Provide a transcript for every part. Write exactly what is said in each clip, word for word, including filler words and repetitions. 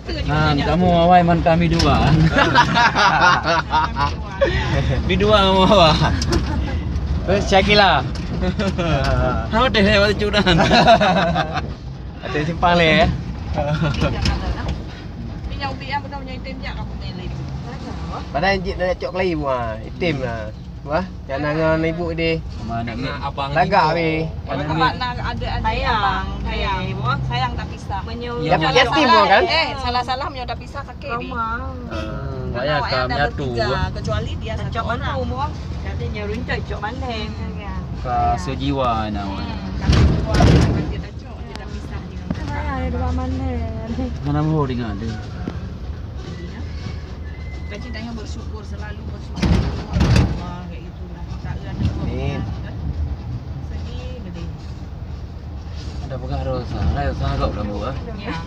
Ha, kamoe awai man kami dua. Bi dua kamoe awai. Terus Syakila. Ha, deh, lewat cudan. Ada simpang leh, ya. Padahal jik dah cok kelai buah, item lah. Wah, nyang na ngon ibu deh. Sama anak ni. Lagak weh. Anak ni. Sayang, sayang. Sayang tak pisah. Meunyoe yatim buah kan? Eh, salah-salah meunyoe tak pisah sakit deh. Karena awak yang ada bertiga, kecuali dia satu orang. Cok mana? Jadi nyoe runcit cok mana? Ka sejiwa na awak. Hmm, kalau dua, nanti tak cok, dia tak pisah dia. Mana ada dua mana? Mana mau dengan dia? Kan ceritanya bersyukur, selalu bersyukur. Wah, kayak gitulah. Tak ada. Amin. Sedih, sedih. Ada peugah roh usaha, roh usaha kau dalam buah. Ya.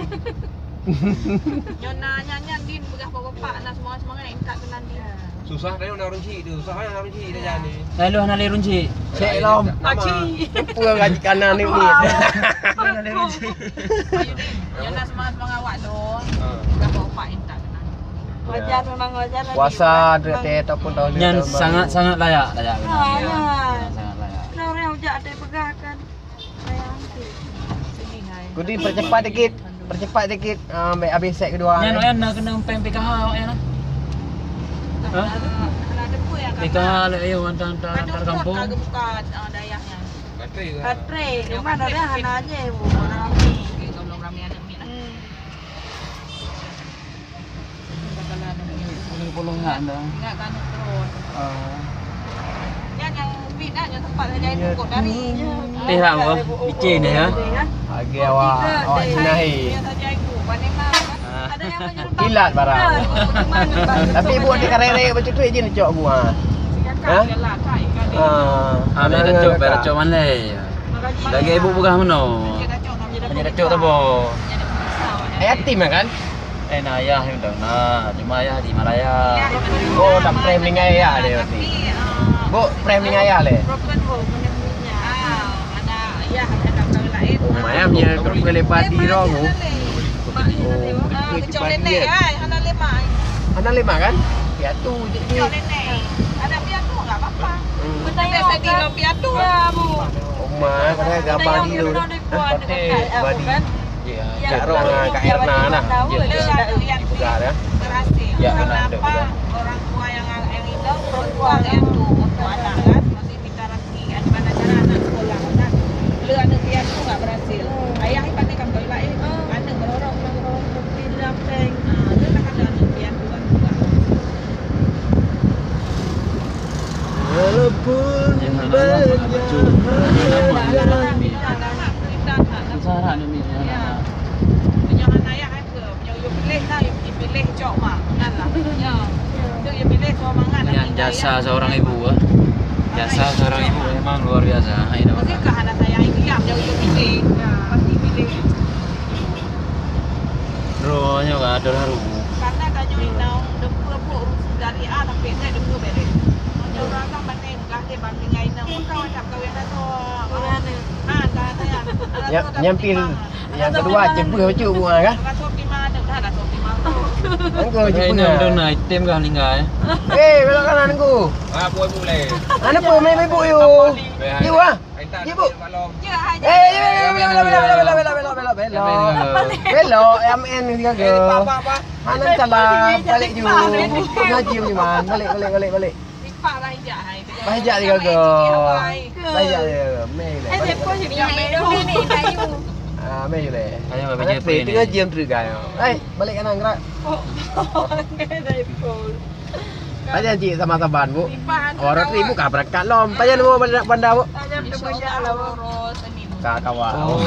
Nyoe na nyan, nyan din peugah bapak-bapak na semangat-semangat intat keunan din. Susah dah nak runci tu, susah dah nak runci dah jadi. Lalu hana lé runci. Cek lom. Aci. Apa gaji kanan ni ni? Hana lé runci. Ayo din, nyoe na semangat-semangat awak tu. Ha. Peugah bapak-bapak intat keunan. Wajar memang wajar lah. Puasa dia teh ataupun tahun nyan sangat-sangat layak, layak. Ha, ya. Sangat layak. Nah, orang ujak ada peugah kan. Kudi percepat dikit, percepat dikit, ah, ambil habis set kedua. Nyan, eh. Nyan na kena peng P K H awak nyan. Ha? P K H lé, ayo, hantar, hantar, hantar kampung. Baterai, cuma dah hana aja, ramai. Hmm. Puluh-puluh ngat dah. Ingat kan terus. Ah. Nyan nyang bit dah, nyang tempat saja itu kok dari. Teh lah, apa? Icin ni, ya? Agi awak, awak Cina, he. Dia saja itu, paling lah. Ah. Ada yang menyerupai. Kilat barang. Tapi buat dia karere macam tu, izin cok buah. Ha? Ah, ada cok, ada cok mana? Lagi ibu peugah mano? Hanya dah cok tabo. Ayah tim kan? Eh, na ayah yang dah na, cuma ayah di Malaya. Oh, tak pernah meninggal ayah dia berarti. Bu, pernah meninggal ayah le? Broken home, pernah meninggal. Ah, anak ayah ada kat lain. Oh, mayam nya grup ke lebat di rong. Oh, ah, kecok nenek ai, hana lemak. Hana lemak kan? Piatu je ni. Kecok nenek. Ada piatu enggak apa-apa. Hmm. Ada sedih lo piatu lah, Bu. Oma, kadang gambar di lu. Badi. Ya, ya, Rona, Kak Erna nah. Ya, ya, ya. Dipeugah dah. Berhasil. Ya, benar, betul, betul. Orang tua yang, yang hilang, orang tua yang tu, untuk anak kan. Masih minta rezeki. Ada mana cara anak sekolah kan. Le anak dia tu enggak berhasil. Ayah ibaratnya kan kau lain. Anak berorok, berorok, berpindah peng. Ah, le lah ada anak dia tu kan juga. Walaupun banyak hambatan. Susah lah ni, ya. Nyan jasa seorang ibu, eh. Jasa seorang ibu memang luar biasa. Hai, dah. Droe nyoe ka atur haru. Karena tanyoe inong deungon buet dari A sampai Z deungon beres. Tanyoe rasa pandai. Nyam-, nyampil yang kedua, jebeuh bacut buah kan? Engkau jebeuh. Dona item kah meninggal, eh? Eh, belok kanan engkau. Ah, buat mulai. Mana pun main ibu you? You ah? You bu? Eh, belok, belok, belok. Belok, M N ni gagal. Mana salah? Balik you. Ngaji you man. Balik, balik, balik, balik. Bah ijak dia gaga. Bah ijak dia gaga. Meh dia. Eh, depo je ni, ni, ni, ni. Ah, meh je leh. Ayo, anak baju tengah jam terus, guys. Eh, balik kanan gerak. Oh, depo. Tanya cik sama saban, Bu. Orang tu ibu kah berangkat lom. Tanya nama bandar, bandar, Bu. Tanya tu bandar lah, Bu. Ka kawan. Oh,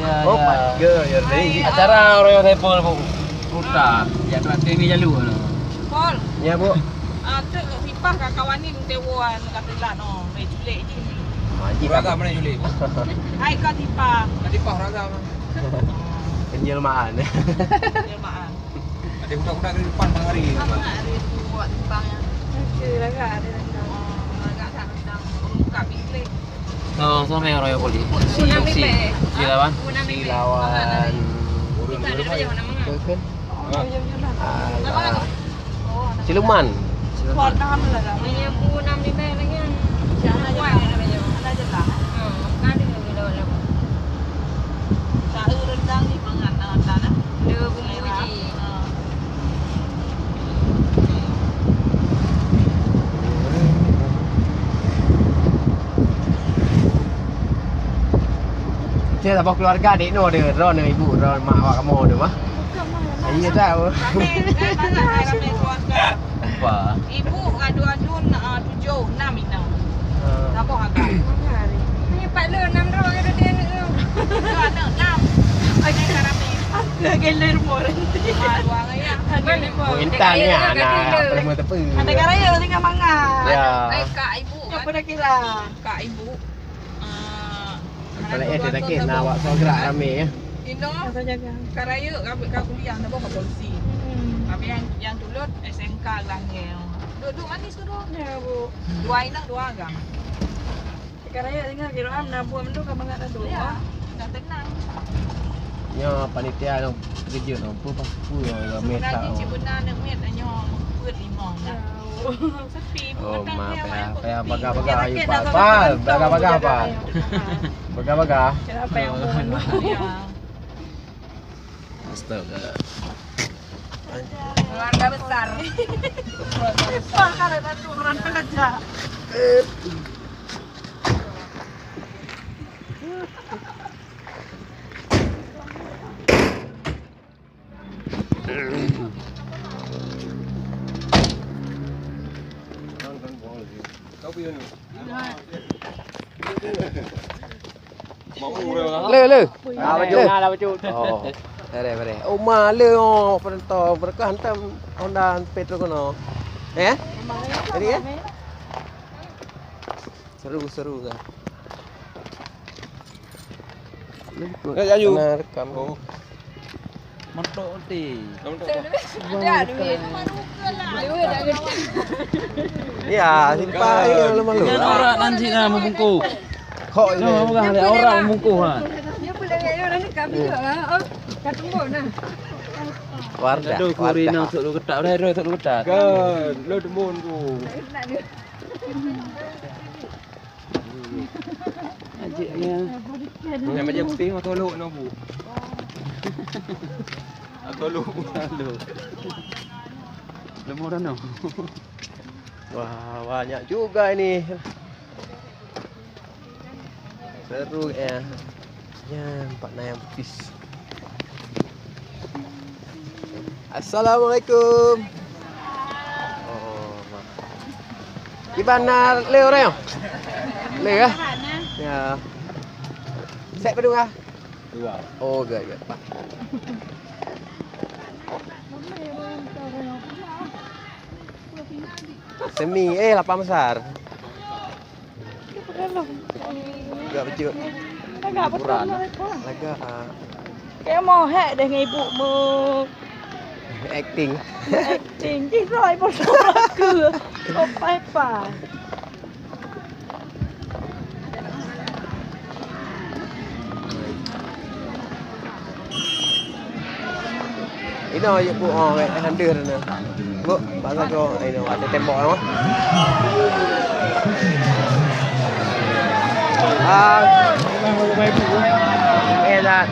ya, oh, ya. Pak, ya, ya, ya. Acara orang yang saya pun, Bu. Putar. Ya, tu nanti ni jalur. Pol. Ya, Bu. Ah, tu Sipah ka kawan ni, ntewoan ka teulat, oh. Meh julek je ni. Haji Kurang tak mana julek? Hai, ka Sipah. Ka Sipah raga mah. Penjelmaan. Penjelmaan. Ada budak-budak dari depan tengah hari. Apa nak hari tu buat Sipah ya? Okey, lagak ada rendang. Oh, lagak tak rendang. Buka bilik. Oh, sama yang Royal Police. Silawan. Silawan. Kita ada aja warna mangat. Betul. Alah. Siluman. Warna hamil lah. Iya, bu enam lima lagi. Siapa aja? Anak aja lah. Hmm, kan ada lagi lawan-lawan. Tahu rendang ni pengat nak rendang, eh? Dia bumbu ji. Cek saboh keluarga dek no de, ron ibu, ron mak awak kamoe de mah. Iya tahu. Ramai, kan, ramai, ramai keluarga. Apa? Ibu adu-adu, ah, tujuh, enam inong. Ah. Saboh agak. Ni pat le enam droe ke dia ni. Dua anak, enam. Okey, ramai. Aku lagi le rumah nanti. Ah, dua orang ya. Ada rumah. Oh, intan ni, anak apa nama tepi? Ada karaya tinggal mangat. Ya. Ai, kak ibu kan. Apa dah kira? Kak ibu. Ah, kalau eh, dia sakit, nak awak soal gerak ramai ya. Ino, apa jaga? Karaya, ka kuliah, nak bawa polisi. Hmm. Tapi yang, yang tulot S M K Langit. Duduk manis tu tu. Ya, Bu. Dua inong, dua agam. Karaya tinggal kira am, nak buat mendung, ka mangat dah tu. Ya, dah tenang. Ya, panitia yang terkejut, apa, apa, apa, ramai tak. Sebenarnya cik benar, nak miet, nyoh, peuet lima. Ya. Sepi, oh, bukan ma, payah, payah bagah-bagah, ayu, Pak. Bagah-bagah, Pak. Bagah-bagah. Kenapa yang mau? Iya. Astaga. Keluarga besar. Pak, ada satu orang kerja. Le, le. Ah, bacut, le. Lah, bacut. Oh. Bare, bare. Oh, ma le, oh, penonton. Berkah hantam Honda Petro kono. Eh? Jadi, eh? Seru, seru kan? Eh, ayu. Kena rekam. Oh. Mantap, ti. Ada duit. Ya, simpang aja malu-malu. Jangan orang nanti nak membungkuk. Kok ini? Jangan orang, orang membungkuk, ha. Dia pun dari orang ni kami juga, ha. Oh, kat tembok nah. Warga, aduh, warga. Kuri nang sok lu ketak, dah, dah, sok lu ketak. Kan, lo demun tu. Ajik ya. Nama je putih atau lok nak bu? Atau lok. Lok. Lemo dah no. Wah, banyak juga ini. Seru ya. Ya, empat nayang putih. Assalamualaikum. Oh, ma. Kiban na le orang? Le ya? Ya. Sek padum ah? Dua. Oh, good, good. Semi, eh, lapan besar. Gak becut. Lagak betul. Lagak, ah. Kayak mau hack deh ngan ibu mu. Acting. Acting. Ih, roh ibu ke. Opai pa. Inoe yue bu, oh, wek, eh, handeuh na. Bu, bak sagoe, inoe, ada tembok, oh. Ah. Eh, dah.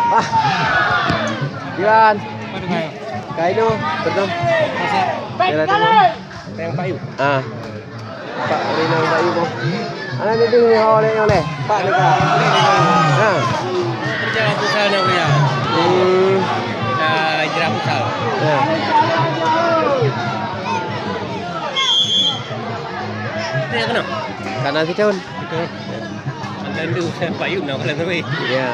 Ah. Iwan. Kaino, betul. Jalan tu. Peng Payu. Ah. Pak Rina Payu tu. Ana ni ding ni oleh oleh. Pak ni ka. Ha. Kerja pusat nak kerja. Hmm. Dah hijrah pusat. Ya. Dia kena. Kanan si Cun. Betul. Mantan tu saya Pak Yun nak kalau sampai. Ya.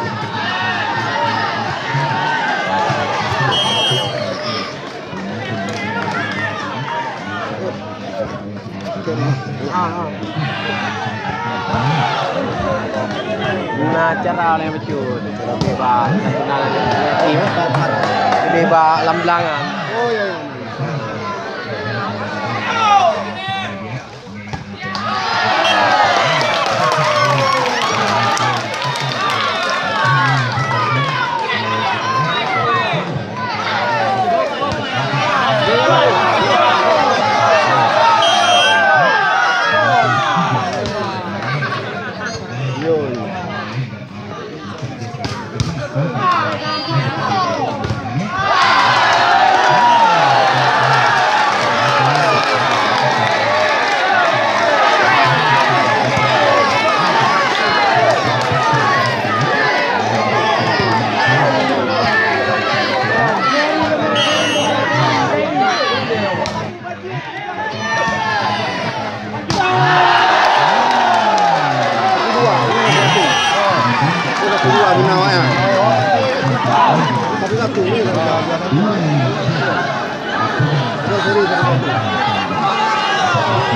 Na cara oleh becut. Kalau bebas, nasional ada tim. Bebas lam belangan. Oh ya. Ya.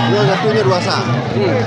Nyoe satu nyoe dua sa. Hmm.